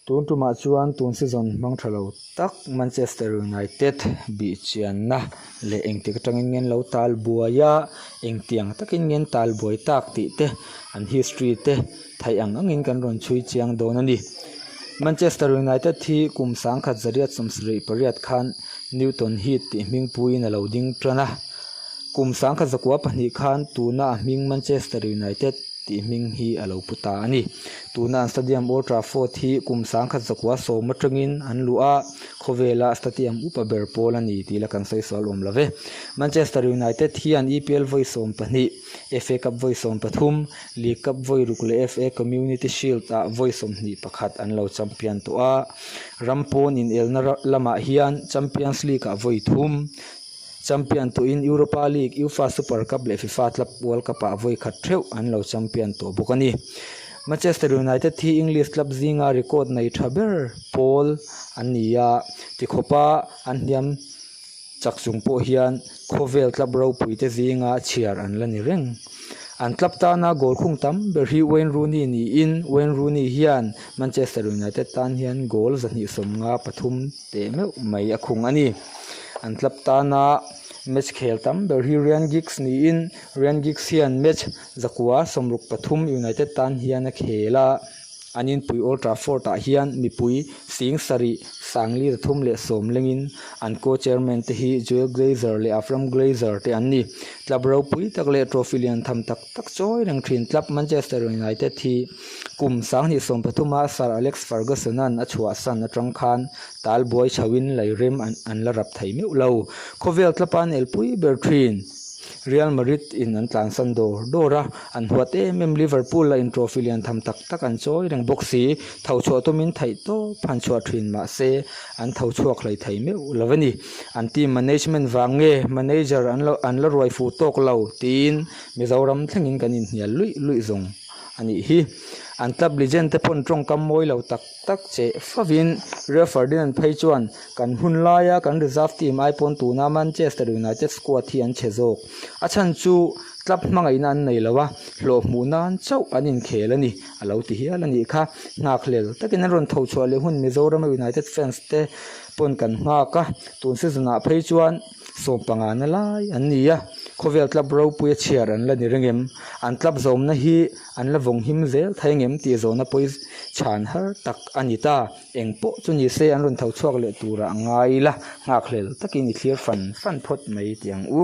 Tun tumah chuan tun season hmang tha lo tak Manchester United bihchianna leh engtik atangin nge an lo tal buai a, engtiang takin nge an tal buai tak tih te an history te theih ang angin kan rawn chhui chiang dawn a ni. Manchester United hi kum sangkhat zariat sawmsarih pariat khan Newton Heath tih hmingpuiin a lo ding tan a, kum sangkhat zakua pahnih khan tuna a hming Manchester United tih hming hi a lo pu ta a ni. Tuna an stadium Old Trafford hi kum sangkhat zakua sawm atangin an luh a, khawvela stadium upa ber pawl a ni tih la kan sawi sual awm lo ve. Manchester United hian EPL vawi 12, FA Cup vawi 13, League Cup vawi ruk leh FA Community Shield ah vawi 21 an lo champion tawh a. Ram pawn inelna lamah hian Champions League ah vawi thum, Champion tuhin Europa League, UEFA Super Cup leh FIFA Club World Cup ah vawi khat theuh an lo champion tawh bawk a ni. Manchester United hi English club zinga record nei tha ber pawl an ni a, tikhawpa an hniam chak chung pawh hian khawvel club ropui te zinga chhiar an la ni reng. An club tana goal khung tam ber hi Wayne Rooney niin Wayne Rooney hian Manchester United tan hian goal 253 teh meuh mai a khung a ni. An club tana match khel tam ber hi Ryan Giggs niin Ryan Giggs hian match 963 United tan hian a khel a. An inpui Old Trafford ah hian mipui sing sarih sangli rathum leh sawm lengin an co-chairman te hi Joel Glazer leh Avram Glazer te an ni. Club ropui tak leh trophy lian tham tak tak chawi reng thin club Manchester United hi kum sanghnih sawm pathuma Sir Alex Ferguson-a'n a chhuahsan atang khan tal buai chhoin leirem an la rap thei meuh lo. Khawvel club-a an elpui ber thin. Real Madrid in an tlansan dawr dawr a, an huat em em Liverpool la in trophy lian tham tak tak an chawi reng bawk si, tho chhuah tumin theih tawp han chhuah thin mah se an tho chhuak hlei thei meuh lo a ni. An team management vang nge manager an lo an la ruai fuh tawk lo tiin Mizoram thlengin kan inhnial luih luih zawng a nih hi. An club legend te pawn tawngkam mawi lo tak tak che favin Rio Ferdinand phei chuan kan hun laia kan reserve team ai pawn tuna Manchester United squad hi an chhe zawk. A chhan chu club hmangaihna an nei lo a, hlawh hmuh nan chauh an inkhel a ni a lo ti hial a nih kha. Nghakhlel takin an rawn tho chhuah leh hun Mizoram United fans te pawn kan nghak a, tun season ah phei chuan Sawm panga na lai an ni a, khawvel club ropui a chhiar an la ni reng em? An club zawmna hi an la vawng him zel thei angem tih zawhna pawi chhan har tak a ni ta. Eng pawh chu ni se an rawn tho chhuak leh turah ngai ila, nghakhlel takin i thlir fan fan phawt mai tih ang u.